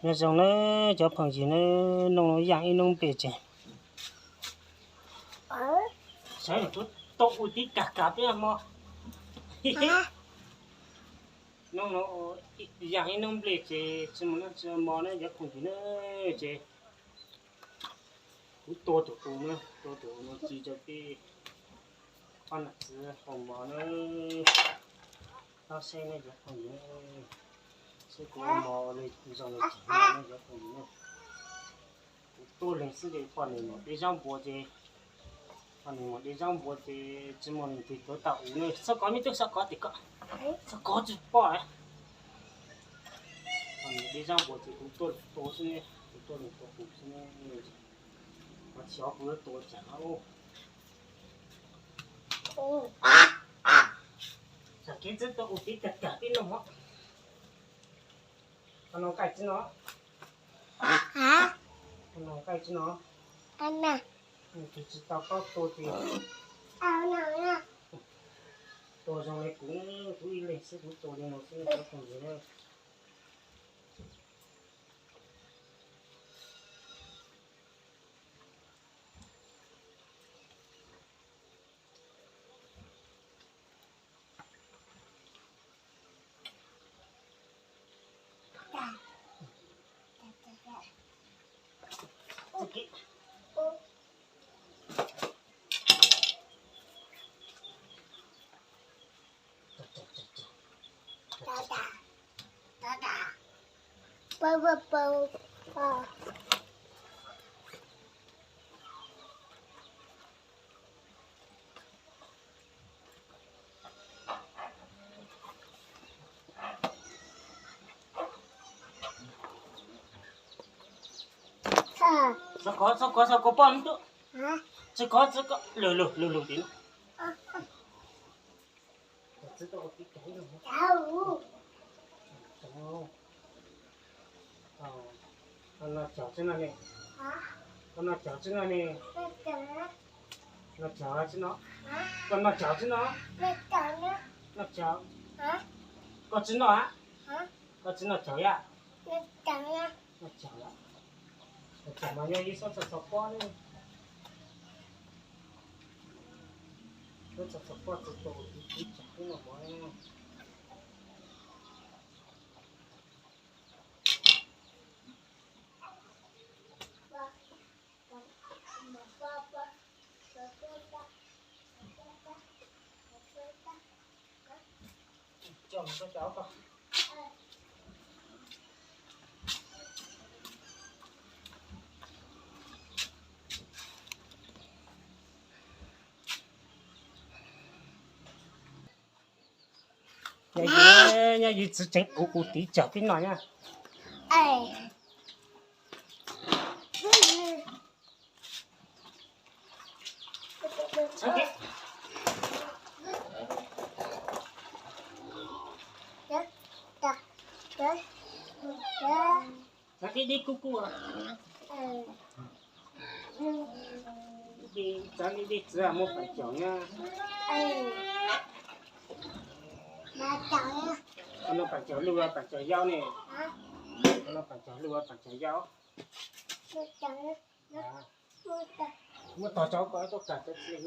Nyob zoo nawb cov phooj ywg nawb, noj yaam ib nub nplej ces sawv daws tuaj ua tib kag kag peb hmo. Nub no yaam ib nub nplej ces tsis muaj dab tsi mov nawb cov phooj ywg nawb, ces kuv tua tus qus na, tua tus qus no ci rau peb ob nam txiv haus mov nawb. Tau saib nawb cov phooj ywg, saib kuv ua mov zoo li cas nawb cov phooj ywg na. Kuv tuaj leeg xwb ces poj niam mus de zaub npua ces, poj niam mus de zaub npua ces tsis muaj leej twg tuav tau qus na. Xauv kov me tub, xauv kov tim ko, xauv kov tsis pom. Poj niam de zaub npua ces kuv tuaj tua xwb ne, kuv tuaj leeg tua qus xwb ne. Qhov tsis ob kuv yuav tua cas no. Tam kev txwb tua qus tib kag kag peb noj mov. Qhov no nqaij tsi no? Qhov no nqaij tsi no? Tus tsis tau paub tua ces tua zoo li kuv, kuv ib leeg xwb kuv tua li no xwb cov phooj ywg. Txhob kov, txhob kov, txhob kov poj ntub. Txhob kov, txhob kov, lug lug lug lug tim no. Koj noj cog tsi no ne? Koj noj cog tsi no ne? Noj cog tsi no? Koj noj cog tsi no? Noj cog. Koj tsi noj a? Koj tsi noj cog a? Noj cog. Noj cog mas nyob ib sab txog txog pob ne. Ib sab txog txog pob txog tus tiv tiv cog ib no mov. Nyob ywg, nyob ywg txiv tseev kuv kuv tiv cog peb noj na. Txav dib dib kub kub. Txav dib dib txiv, muaj pam caug na. Qhov no pam caug luj, pam caug yau ne. Qhov no pam caug luj, pam caug yau. Muab tog rau koj tuaj plam cov txiv,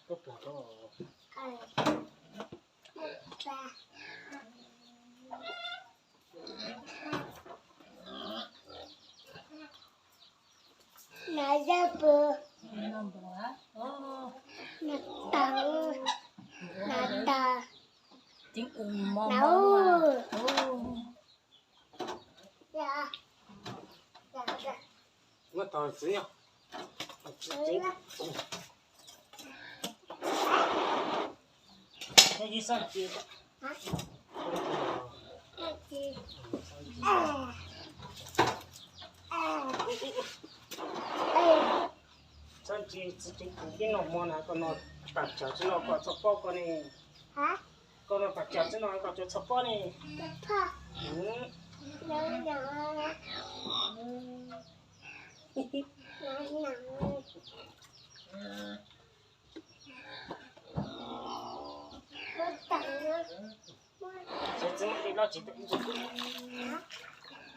tuaj plam rau. Nas zaj pw, nas tawv, nas tawv, nas u. Muab tog txiv, txiv tseev. Txhob ntshis, txiv tseev kuv peb noj hmo na, koj noj pam caug tsi no koj txhob pob koj ne. Koj noj pam caug tsi no koj tsuas txhob pob ne. Txiv txiv muab dej loj tsis tau ib tug.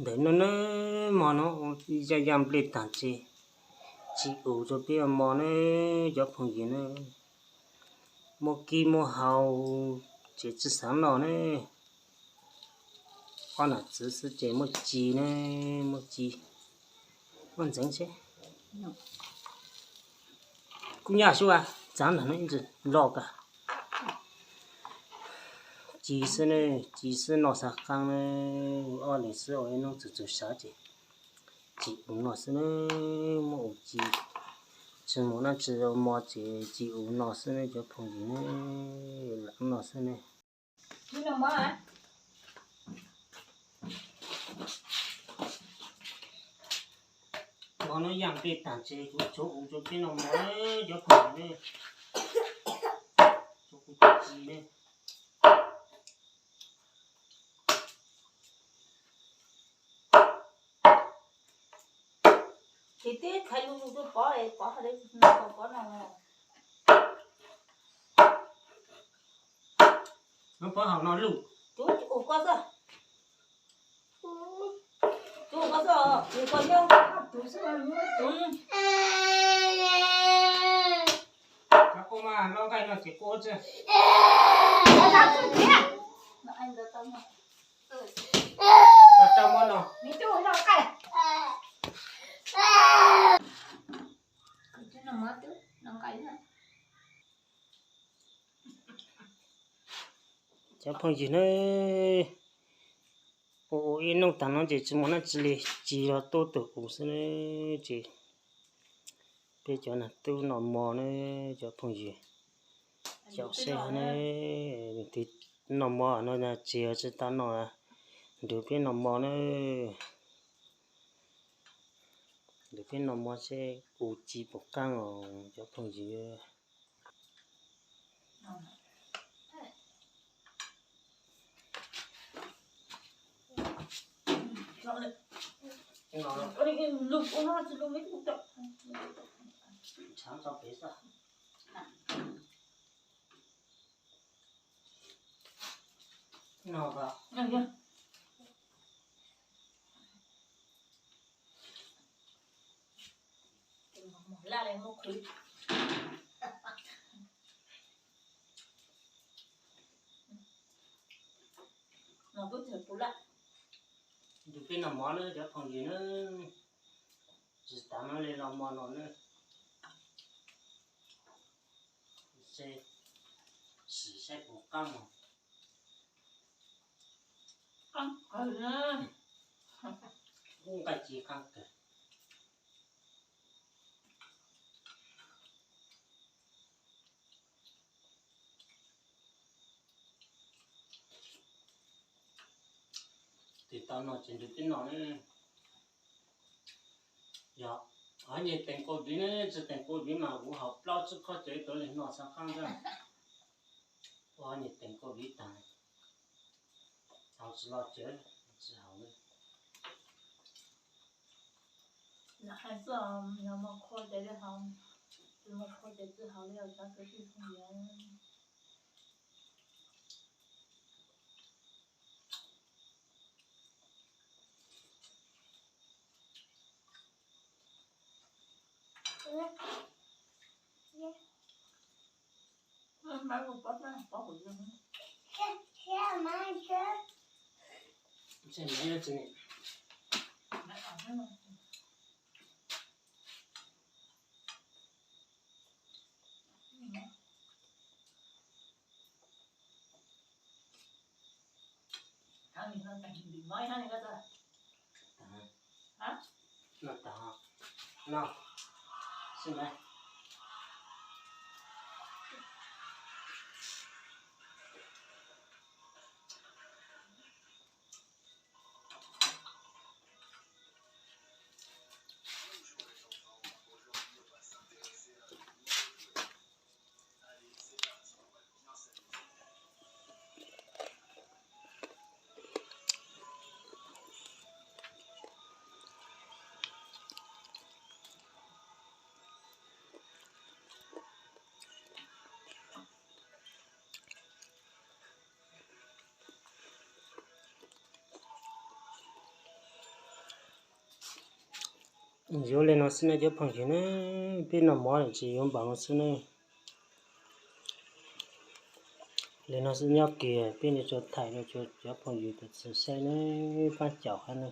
Ntawm no na, hmo no yaj yaj nplej tag ces tsis ua rau peb mov na, cov phooj ywg na. Muaj kib muaj hau ces tsis xav noj na. Ob nam txwv xwb ces muaj ci na, muaj ci, muaj ntxeev seb. Kuv nyaj sua, txav ntawm no ib ntsis loj kawg. Ci xwb ne, ci xwb noj xav qeeb ne, ob leeg xwb ua ib hnub txug txug sawv ces ci ua noj xwb ne, muab ua ci. Tsis mus noj tsis ua mov ces ci ua noj xwb ne cov phooj ywg ne, lam noj xwb ne. Hmo no yaj nplej tag ces kuv tsuav ua rau peb noj mov cov phooj ywg ne, tsuav ua ci ne. Ces twb khaiv lus lus rau Pov es Pov hais li no kom Pov no. Pov hauv no lus. Tus ua koj xwb. Tus ua koj xwb, tus koj yog tus xwb. Cov kua mas noj nqaij no ces kua tsi. Rau mov no. Cov phooj ywg na, ua ua ib hnub tag no ces tsis muaj dab tsi li, ci los tuab tug ua xwb na, ces peb cov nag tub noj mov na, cov phooj ywg, caum seb na, noj mov no tsis tsis tau noj, nrug peb noj mov na, nrug peb noj mov seb ua ci puas qeeb os cov phooj ywg. Nrug peb noj mov na cov phooj ywg na, tsis tas no li los mov no na, sim saib puas qeeb mog. Qeeb kawg na. Ub, nqaij ci qeeb kawg. Tes tau no ces nrug peb noj ne. Yog hov nyuag teem covid ne, tsis teem covid mas kuv haus plaub tsib khob cawv tuav li no xav qeeb ntag. Ua hov nyuag teem covid tag, haus tsis lo cawv, tsis haus li. Hais xwb, yog muaj qhua ces li hauv, tsis muaj qhua ces tsis hauv li os cov kwv tij phooj ywg. Yuav li no xwb ne cov phooj ywg ne, peb noj mov lawm ces yuav npaum no xwb ne. Li no xwb nyob kiag, peb li tsuas thaij rau cov phooj ywg tus txawj saib ne, pab caum hab ne.